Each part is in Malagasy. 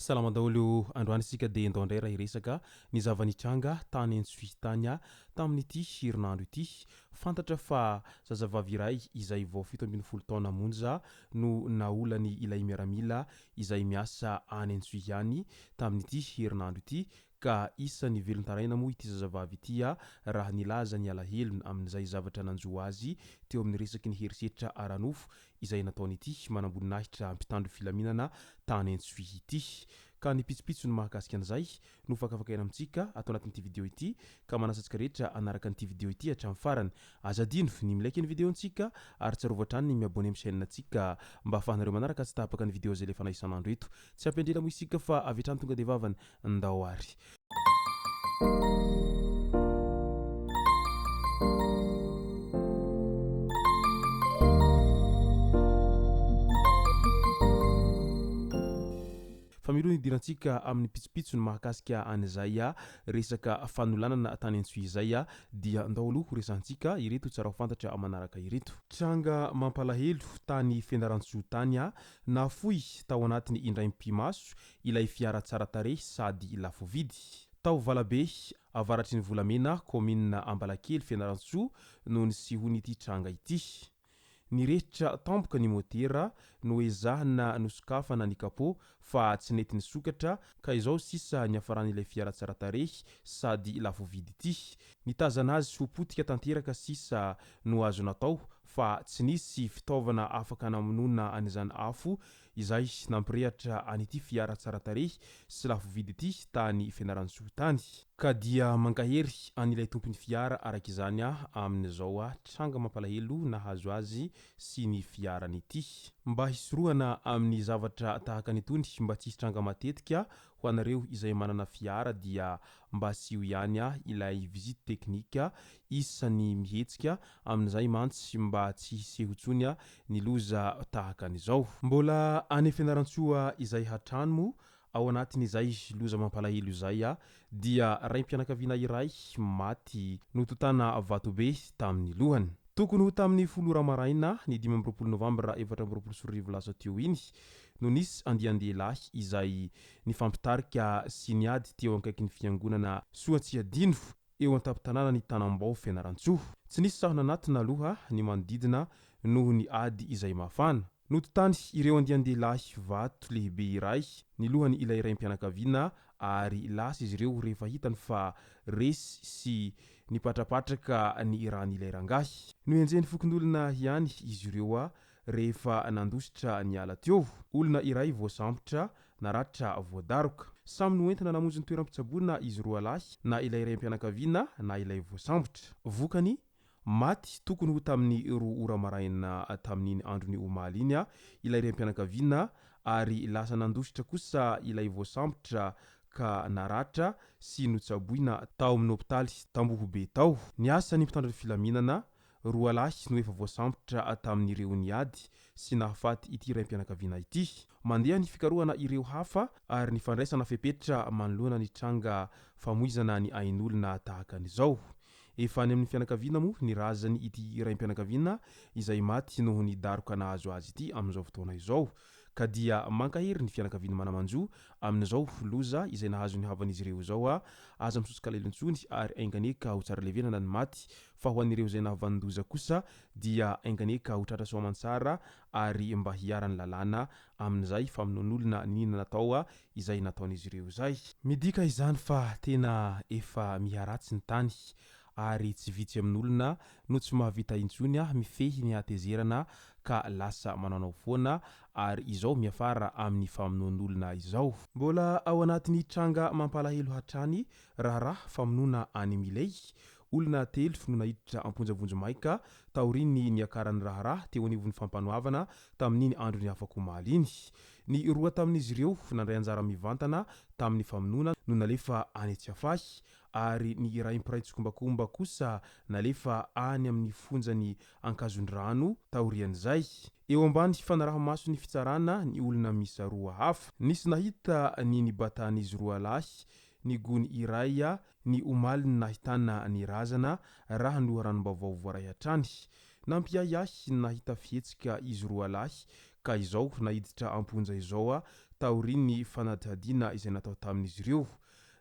Salama daholo, androany isika dia endao indray raha hiresaka ny zava-nitranga tany Antsohihy tany tamin'ity herinandro ity. Fantatra fa zazavavy iray izay vao 17 taona monja no naolany ilay miaramila izay miasa any Antsohihy any tamin'ity herinandro ity ka isan'ny velon-taraina moa ity zazavavy ity raha nilaza ny alahelony amin'izay zavatra nanjo azy teo amin'ny resaky ny herisetra ara-nofo izay nataon'ity manamboninahitra mpitandro filaminana tany Antsohihy ity. Ka ny pitsopitsony mahakasika an'izay no fakafakaina amintsika ato anatin'ity video ity ka manasa antsika rehetra hanaraka an'ity video ity hatramin'ny farany. Aza adino ny mi-like ny video-ntsika ary tsarovy hatrany ny mi-abonner amin'ny chaîne-ntsika mba ahafahanareo manaraka tsy tapaka ny video izay alefanay isan'andro eto. Tsy hampiandrela moa isika fa avy hatrany tonga dia vavany. Ndao ary. Fa mialoha ny hidirantsika amin'ny pitsopitsony mahakasika an'izay resaka fanolanana tany Antsohihy izay dia ndao aloha horesahantsika ireto tsara ho fantatra manaraka ireto. Tranga mampalahelo tany Fianarantsoa tany nafoy tao anatin'ny indray mipi-maso ilay fiara tsara tarehy sady lafo vidy. Tao Valabe, avaratry ny Volamena, kaominina Ambalakely, Fianarantsoa no nisehoan'ity tranga ity. Nirehitra tampoka ny motera, noezahina nosokafana ny capot fa tsy nety nisokatra ka izao sisa niafaran'ilay fiara tsara tarehy sady lafo vidy ity. Nitazana azy ho potika tanteraka sisa no azo natao fa tsy nisy fitaovana afaka namonoana an'izany afo izay nampirehatra an'ity fiara tsara tarehy sy lafo vidy ity tany Fianarantsoa tany. Ka dia mankahery an'ilay tompon'ny fiara araka izany aho amin'izao tranga mampalahelo nahazo azy sy ny fiarany ity. Mba hisorohana amin'ny zavatra tahaka an'itony mba tsy hitranga matetika ho anareo izay manana fiara dia mba asio ihany ilay visite technique isan'ny mihetsika amin'izay mantsy mba tsy hiseho intsony ny loza tahaka an'izao. Mbola any Fianarantsoa izay hatrany moa ao anatin'izay loza mampalahelo izay dia raim-pianakaviana iray maty nototana vatobe tamin'ny lohany. Tokony ho tamin'ny folo ora maraina ny 25 novambra 2024 lasa teo iny no nisy andian-dehilahy izay nifampitarika sy niady teo akaikin'ny fiangonana Soatsiadino eo an-tampon-tanànan'i Tanambao Fianarantsoa. Tsy nisy sahy nanatona aloha ny manodidina noho ny ady izay mafana. Notontany ireo andian-dehilahy vato lehibe iray ny lohany ilay raim-pianakaviana ary lasa izy ireo rehefa hitany fa resy sy nipatrapatraka ny ran'ilay rangahy. Nohenjehin'ny fokonolona ihany izy ireo rehefa nandositra niala teo. Olona iray voasambotra, naratra voadaroka. Samy noentina namonjy ny toeram-pitsaboana izy roalahy, na ilay raim-pianakaviana na ilay voasambotra. Vokany, maty tokony ho tamin'ny roa ora maraina tamin'iny andron'ny omaly iny ilay raim-pianakaviana ary lasa nandositra kosa ilay voasambotra ka naratra sy notsaboina tao amin'ny hopitaly Tambohobe tao. Niasa ny mpitandro ny filaminana Roa lahy no efa voasambotra tamin'ireo niady sy nahafaty ity raim-pianakaviana ity. Mandeha ny fikarohana ireo hafa ary ny fandraisana fepetra manoloana ny tranga famoizana ny ain'olona tahaka an'izao. Efa any amin'ny fianakaviana moa ny razany ity raim-pianakaviana izay maty noho ny daroka nahazo azy ity amin'izao fotoana izao ka dia mankahery ny fianakavian'ny mana-manjo amin'izao loza izay nahazo ny havan'izy ireo izao. Aza misosoka-lelo intsony ary enga anie ka ho tsara levenana ny maty Fa ho an'ireo izay nahavanon-doza kosa dia enga anie ka ho tratra soamantsara ary mba hiharan'ny lalàna amin'izay famonoan'olona niniana natao izay nataon'izy ireo izay. Midika izany fa tena efa miharatsy ny tany ary tsy vitsy amin'olona no tsy mahavita intsony mifehy ny hatezerana ka lasa manaonao foana ary izao miafara amin'ny famonoan'olona izao. Mbola ao anatin'ny tranga mampalahelo hatrany raharaha famonoana an'i Miley, Olona telo no naiditra am-ponja vonjimaika taorian'ny niakaran'ny raharaha teo anivon'ny fampanoavana tamin'iny andron'ny afak'omaly iny. Ny roa tamin'izy ireo nandray anjara mivantana tamin'ny famonoana no nalefa any Tsiafahy ary ny iray mpiray tsikombakomba kosa nalefa any amin'ny fonjan'i Ankazondrano taorian'izay. Eo ambany fanaraha-mason'ny fitsarana ny olona miisa roa hafa. Nisy nahita ny nibatan'izy roa lahy ny gony iray ny omaly nahitana ny razana, raha ny loharanom-baovao voaray hatrany. Nampiahiahy ny nahita fihetsika izy roa lahy ka izao naiditra am-ponja izao taorian'ny fanadihadiana izay natao tamin'izy ireo.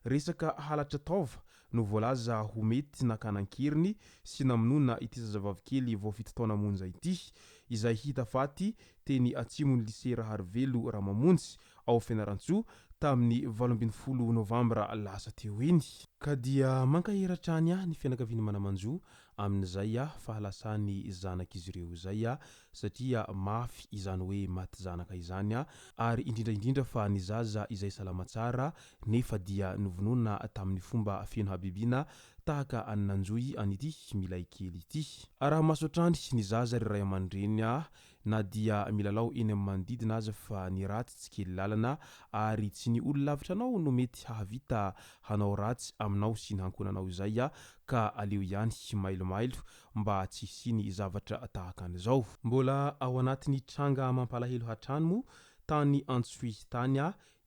Resaka halatra taova no voalaza ho mety nakana an-keriny sy namonoana ity zazavavikely vao fito taona monja ity, izay hita faty teny atsimon'ny Lycée Raharivelo Ramamonjy ao Fianarantsoa tamin'ny 18 novambra lasa teo iny. Ka dia mankahery hatrany ny fianakavian'ny mana-manjo amin'izay fahalasan'ny zanak'izy ireo izay satria mafy izany hoe maty zanaka izany ary indrindra indrindra fa ny zaza izay salama tsara nefa dia novonoina tamin'ny fomba feno habibiana tahaka an'ny nanjohy an'ity milay kely ity. Araha-maso hatrany ny zaza ry ray aman-dreny na dia milalao eny amin'ny manodidina aza fa ny ratsy tsy kely lalana ary tsy ny olona lavitra anao no mety hahavita hanao ratsy aminao sy ny ankohonanao izay ka aleo ihany mailomailo mba tsy hisian'ny zavatra tahaka an'izao. Mbola ao anatin'ny tranga mampalahelo hatrany moa tany Antsohihy tany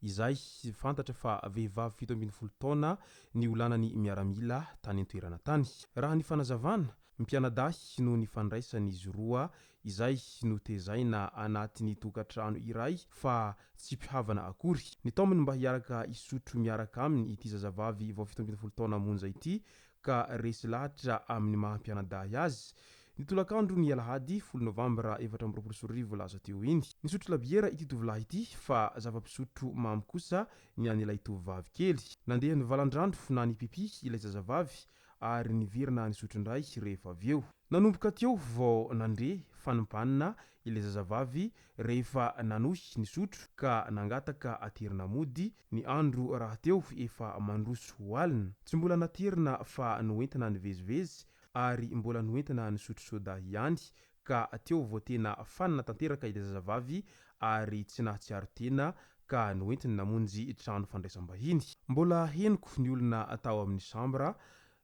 izay fantatra fa vehivavy 17 taona niolanan'ny miaramila tany an-toerana tany. Raha ny fanazavana, mpianadahy no nifandraisan'izy roa izay notezaina anatin'ny tokantrano iray fa tsy mpihavana akory. Nitaominy mba hiaraka hisotro miaraka aminy ity zazavavy vao 17 taona monja ity ka resy lahatra amin'ny maha mpianadahy azy. Ny tolakandro ny alahady 10 novambra 2024 lasa teo iny. Nisotro labiera ity tovolahy ity fa zava-pisotro mamy kosa ny an'ilay tovovavy kely. Nandeha nivalan-drano na nipipi ilay zazavavy ary niverina nisotro indray rehefa avy eo. Nanomboka teo vao nandre fanimpanina ilay zazavavy rehefa nanohy nisotro ka nangataka aterina mody, ny andro rahateo efa mandroso ho alina. Tsy mbola naterina fa noentina nivezivezy ary mbola noentina nisotro soda ihany ka teo vao tena fanina tanteraka ilay zazavavy ary tsy nahatsiaro tena ka noentiny namonjy trano fandraisam-bahiny. Mbola henoko ny olona tao amin'ny chambre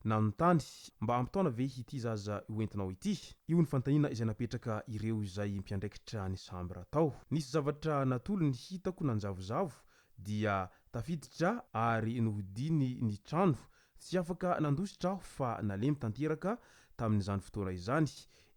nanontany, mba ampy taona ve ity zaza hoentinao ity? Io ny fanontaniana izay napetraka ireo izay mpiandraikitra ny chambre tao. Nisy zavatra natolony hitako nanjavozavo dia tafiditra ary nohodiny ny trano. Tsy afaka nandositra aho fa nalemy tanteraka tamin'izany fotoana izany.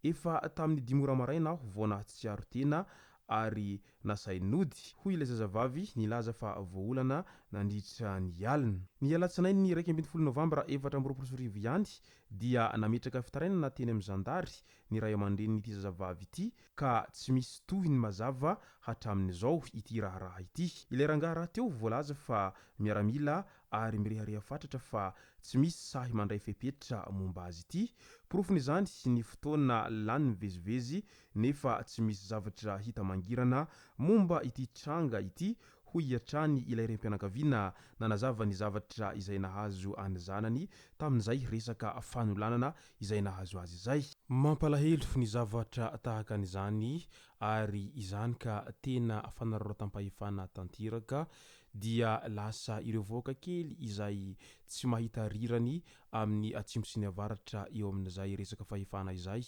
Efa tamin'ny dimy ora maraina aho vao nahatsiaro tena ary nasainy nody, hoy ilay zazavavy nilaza fa voaolana nandritra ny alina. Ny alatsinainy 11 novambra 2024 ihany dia nametraka fitarainana teny amin'ny zandary ny ray aman-drenin'ity zazavavy ity ka tsy misy tohiny mazava hatramin'izao ity raharaha ity. Ilay rangahy rahateo voalaza fa miaramila ary mirehareha fatratra fa tsy misy sahy mandray fepetra momba azy ity. Porofon'izany ny fotoana lany mivezivezy nefa tsy misy zavatra hita mangirana momba ity tranga ity, hoy hatrany ilay renim-pianakaviana nanazava ny zavatra izay nahazo an'ny zanany tamin'izay resaka fanolanana izay nahazo azy izay. Mampalahelo ny zavatra tahaka an'izany ary izany ka tena fanararaotam-pahefana tanteraka dia lasa ireo vahoaka kely izay tsy mahita rirany amin'ny atsimo sy ny avaratra eo amin'izay resaka fahefana izay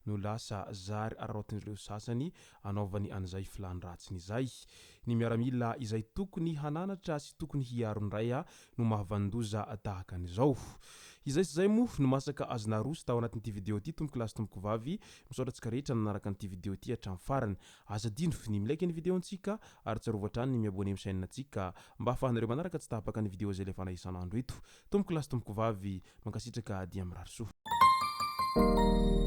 no lasa zary araraotin'ireo sasany anaovany an'izay filàny ratsiny izay. Ny miaramila izay tokony hananatra sy tokony hiaro indray no mahavanon-doza tahaka an'izao. Izay sy izay moa no masaka azo naroso tao anatin'ity video ity tompoko lahy sy tompoko vavy. Misaotra antsika rehetra nanaraka an'ity video ity hatramin'ny farany. Aza adino ny mi-like ny video antsika ary tsarovy hatrany ny mi-abonner amin'ny chaîne antsika mba ahafahanareo manaraka tsy tapaka ny video izay alefana isan'andro eto. Tompoko lahy sy tompoko vavy, mankasitraka dia mirary soa.